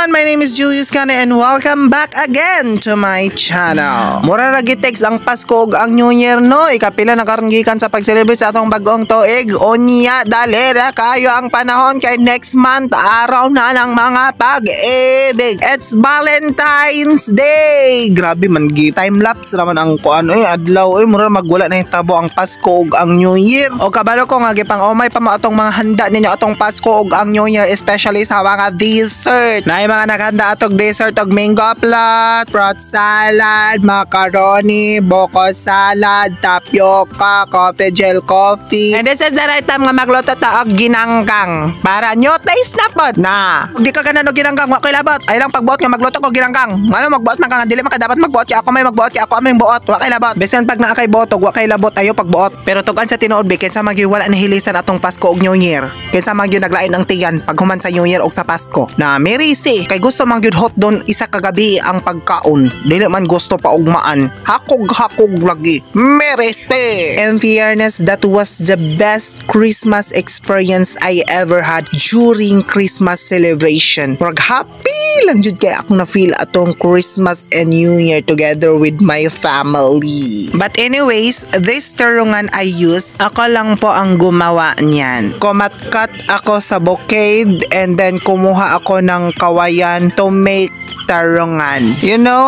Everyone! My name is Julius Cane and welcome back again to my channel. Mura ra gitext ang Pasko ug ang New Year, no? Ikapila na karon gikan sa pag-celebrate sa atong bagong tuig. Unya, dali ra kayo ang panahon kay next month araw na ng mga pag-ibig. It's Valentine's Day! Grabe man gi time lapse naman ang kuan eh, adlaw eh, mura magwala na hitabo ang Pasko ug ang New Year. O kabalo ko nga gipang umay pa mo atong mga handa ninyo atong Pasko ug ang New Year, especially sa mga dessert. Naay mga naghanda atog dessert og mango float, fruit salad, macaroni, buko salad, tapioca, coffee gel coffee. And this is the right time nga magluto ta og ginanggang para new taste na pod na. Di ka ganan og ginanggang, wa koy labot. Ay lang pagbuot nga magluto ko ginanggang. Ngano magbuot man ka nga dili man ka dapat magbuot kay ako may magbuot, kay ako aming buot, wa kay labot. Bisan pag naa kay buot og wa kay labot, ayo pagbuot. Pero tug-an sa tinuod bi, kinsa man gyud wala nahilisan atong Pasko ug New Year? Kinsa man gyud naglain ang tiyan paghuman sa New Year ug sa Pasko? Na Mary C kay gusto man gyud hot don isa ka gabi ang pagkaon. Dili man gusto pa ugmaan. Hakog-hakog lagi. Mary C. In fairness, that was the best Christmas experience I ever had during Christmas celebration. Murag happy lang jud kay akong na-feel atong Christmas and New Year together with my family. But anyways, this turungan I use, ako lang po ang gumawa niyan. Kumatkat ako sa bukid and then kumuha ako ng kawayan to make tarungan.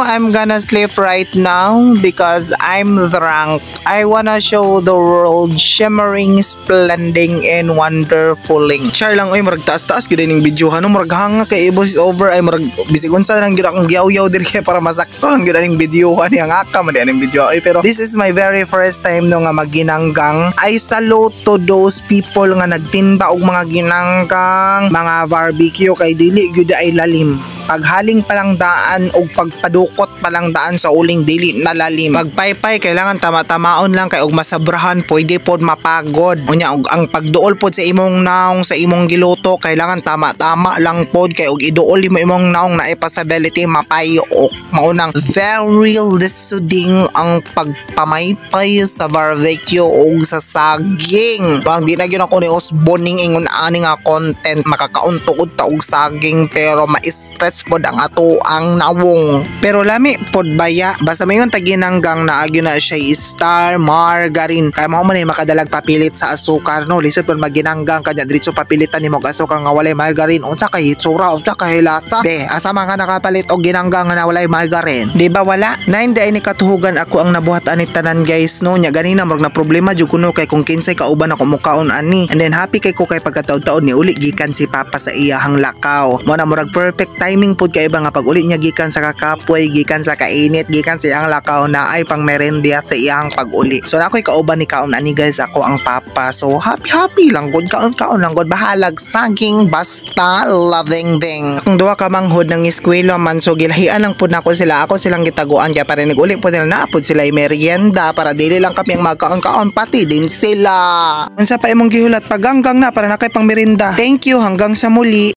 I'm gonna sleep right now because I'm drunk. I wanna show the world shimmering, splending, and wonderfuling. Char lang, oy, murag taas-taas gyud ning video no, murag hanga kay i-voice over ay murag bisig unsa lang gyud akong giyaw-yaw diri kay para masakto lang gyud aning video ani ang aka man aning video ay. Pero this is my very first time no nga magginanggang. I salute to those people nga nagtinda og mga ginanggang, mga barbecue, kay dili gyud ay lalim. Paghaling pa lang daan og pagpadukot pa lang daan sa uling, dili na lalim. Pagpaypay, kailangan tama-tamaon lang kay og masabrahan pwede pod mapagod. Unya og ang pagduol pod sa imong naong sa imong giluto, kailangan tama-tama lang pod kay og iduol mo imong naong, naay possibility mapayok. Maunang very lisoding ang pagpamaypay sa barbecue og sa saging. Pang di na gyud ako ni usboning ingon ani nga content, makakaon tuod ta og saging pero ma-stress pod ang ato ang nawong. Pero lami pod baya, basta mayon taginanggang na agyo na siya Star margarine. Kaya mao man ay makadalag papilit sa asukar, no. Lisod pod maginanggang kanya diretso papilitan nimo og asukar nga walay margarine. Unsa kay hitsura, unsa kay lasa? Be, asa man ka nakapalit og ginanggang nga walay margarine? Di ba wala? Nine day ni katuhugan ako ang nabuhat ani tanan, guys, no. Nya ganina murag na problema jud kuno kay kung kinsay kauban ako mukaon ani. And then happy kay ko kay pagkataod-taod ni uli gikan si Papa sa iyahang lakaw. Mo na murag perfect timing pud kay ba nga pag uli niya gikan sa kakapoy, gikan sa kainit, gikan sa iyang lakaw na ay pang merendia sa iyang pag-uli. So na ako'y kauban ni kaon ani, guys, ako ang papa. So happy happy lang gud, kaon kaon lang gud, bahalag saging basta loving ding. Ang duha ka manghod ng eskwela man, so gilahian lang pud nako sila, ako silang gitaguan kaya para nag-uli pud nila naa pud sila merienda para dili lang kami ang magkaon-kaon, pati din sila. Unsa pa imong gihulat, paganggang na para na kay pang merienda. Thank you, hanggang sa muli.